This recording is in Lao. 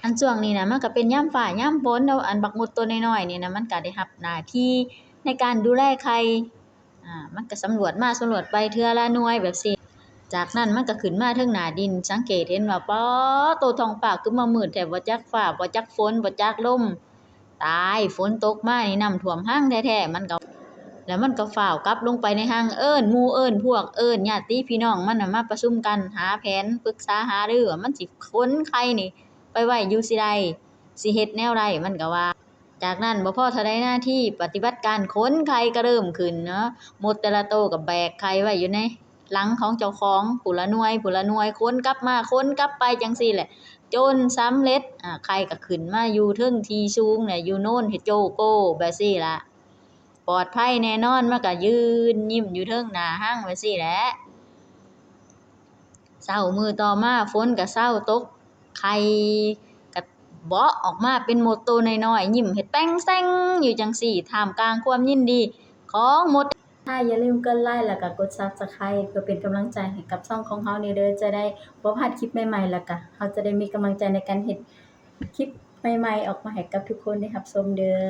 ອັນຊ່ວງນີ້ນະ ມັນກໍເປັນຍາມຟ້າຍາມຝົນເນາະ ອັນບັກມົດໂຕນ້ອຍໆນີ້ນະ ມັນກໍໄດ້ຮັບໜ້າທີ່ໃນການດູແລໄຂ່ ອາ ມັນກໍສຳຫຼວດມາສຳຫຼວດໄປເທື່ອລະໜ່ວຍແບບຊີ້. ຈາກນັ້ນມັນກໍຂຶ້ນມາເທິງໜ້າດິນ ສັງເກດເຫັນວ່າ ປາໂຕ ທ້ອງຟ້າຄືມາມືດແທ້ ບໍ່ຈັກຟ້າ ບໍ່ຈັກຝົນ ບໍ່ຈັກລົມ. ຕາຍ ຝົນຕົກມານີ້ນ້ຳຖ້ວມຮັງແທ້ໆ ມັນກໍ ແລ້ວມັນກໍຟ້າວກັບລົງໄປໃນຮັງ ເອີ້ນໝູ່ເອີ້ນພວກ ເອີ້ນຍາດຕິພີ່ນ້ອງມັນນະມາປະຊຸມກັນ ຫາແຜນ ປຶກສາຫາລືວ່າມັນຊິຂົນໄຂ່ນີ້ໄປໄວ້ຢູ່ຊິໃດ ຊິເຮັດແນວໃດ ມັນກໍວ່າ. ຈາກນັ້ນບໍ່ພໍເທົ່າໃດນາທີ ປະຕິບັດການຂົນໄຂ່ກໍເລີ່ມຂຶ້ນເນາະ ມົດແຕ່ລະໂຕກໍແບກໄຂ່ໄວ້ຢູ່ໃນຫຼັງຂອງເຈົ້າຂອງ ຜູ້ລະໜ່ວຍ ຜູ້ລະໜ່ວຍ ຂົນກັບມາ ຂົນກັບໄປຈັ່ງຊີ້ແຫຼະ ຈົນສຳເລັດ ອາ ໄຂ່ກໍຂຶ້ນມາຢູ່ເທິງທີ່ສູງແຫຼະ ຢູ່ໂນນເຮັດໂຈໂກແບບຊີ້ລະ ປອດໄພແນ່ນອນ ມັນກໍຢືນຍິ້ມຢູ່ເທິງໜ້າຮັງແບບຊີ້ແຫຼະ. ເຊົ້າມື້ຕໍ່ມາ ຝົນກໍເຊົາຕົກ ໄຂ່ກໍເບາະອອກມາເປັນມົດໂຕນ້ອຍໆ ຍິ້ມເຮັດແປ້ງແຊງຢູ່ຈັ່ງຊີ້ ທ່າມກາງຄວາມຍິນດີຂອງມົດ. ຖ້າຢ່າລືມກົດໄລ ແລ້ວກໍກົດ Subscribe ເພື່ອເປັນກຳລັງໃຈໃຫ້ກັບຊ່ອງຂອງເຮົານີ້ເດີ ຈະໄດ້ບໍ່ພາດຄລິບໃໝ່ໆ ແລ້ວກໍເຮົາຈະໄດ້ມີກຳລັງໃຈໃນການເຮັດຄລິບໃໝ່ໆອອກມາໃຫ້ກັບທຸກຄົນໄດ້ຮັບຊົມເດີ.